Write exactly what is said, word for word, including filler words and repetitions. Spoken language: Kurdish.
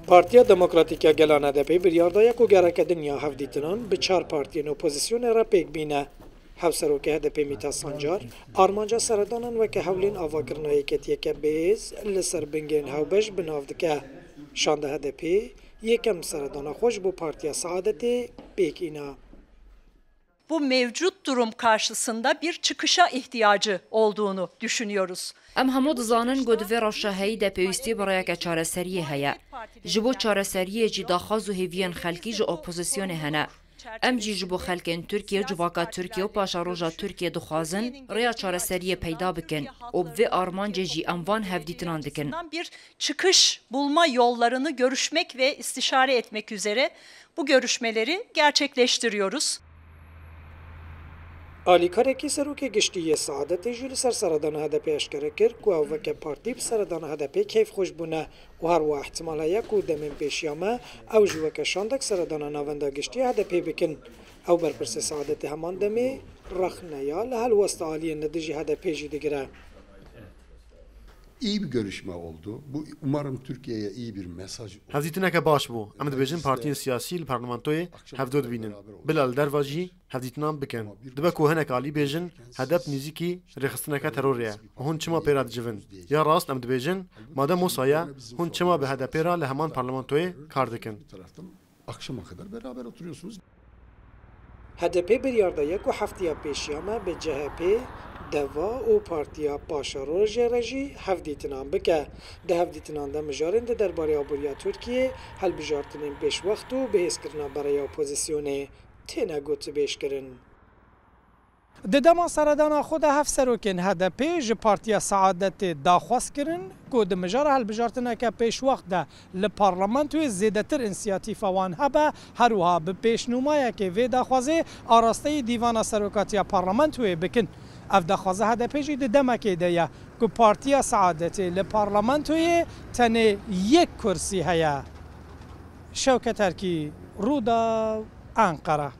Partiya Demokratîk ya Gelan H D P biryar daye ku gereke din ya hevdîtinan bi çar partiyên opozisyonê re pêk bîne. Hevserokê H D P Mîta Sancar, armanca seredanan weke hewlên avakirina yeketiyeke bihêz li ser bingên hewbeş bi nav dike. Şanda H D P yekem seredana xwe ji bo Partiya Saadetê pêk îna. Bu mevcut durum karşısında bir çıkışa ihtiyacı olduğunu düşünüyoruz. Em hemû dizanin ku di vê rewşa heyî de pêwîstî bi rêyeke çareseriyê heye. Ji bo çareseriyê jî daxwaz û hêviyên xelkî ji opozisyonê hene. Em jî ji bo xelkên Tirkiye, civaka Tirkiye û paşeroja Tirkiye dixwazin rêya çareseriyê peyda bikin û bi vê armancê jî em van hevdîtinan dikin. Bir çıkış bulma yollarını görüşmek ve istişare etmek üzere bu görüşmeleri gerçekleştiriyoruz. Alîkarekî Serokê Giştî yê Saadetê jî li ser seredana H D P eşkere kir ku ew weke partî bi seredana H D P keyfxweş bûne û her wiha ihtimal heye ku demên pêşiya me ew jî weke şandek seredana Navenda Giştî ya H D P bikin. Ew berpirsê Saadetê heman demê rexne ya li helwesta aliyên li dijî H D P jî digire. İyi bir görüşme oldu. Bu umarım Türkiye'ye iyi bir mesaj olur. Hevdîtineke baş bû. Em dibêjin partiyên siyasî li parlamentoyê hevdo dibînin. Bila li derva jî hevdîtinan bikin. Dibe ku hinek alî bêjin, H D P nêzîkî rêxistineke terorê ye. Hûn çima pê re dicivin? Ya rast em dibêjin, madem wisa ye, hûn çima bi H D P re li heman parlamentoyê kar dikin? Akşama kadar beraber oturuyorsunuz. H D P biryar daye ku heftiya pêşiya me bi C H P, DEVA û Partiya Paşerojê re jî hevdîtinan bike. Di hevdîtinan de mijarên di derbarê aboriya Tirkiyê, hilbijartinên pêşwext û bihêzkirina berê ya opozisyonê têne gotibêjkirin. Di dema seredana xwe de hevserokên H D P ji Partiya Saadetê daxwaz kirin ku di mijara hilbijartineke pêşwext de li parlamentoyê zêdetir însiyatîfa wan hebe, her wiha bi pêşnûmayekê vê daxwazê arasteyî Dîvana Serokatiya Parlamentoyê bikin. Ev daxwaza H D P jî di demekê de ye ku Partiya Saadetê li parlamentoyê tenê yek kursî heye. Şewket Erkî, Rûdaw, Enqere.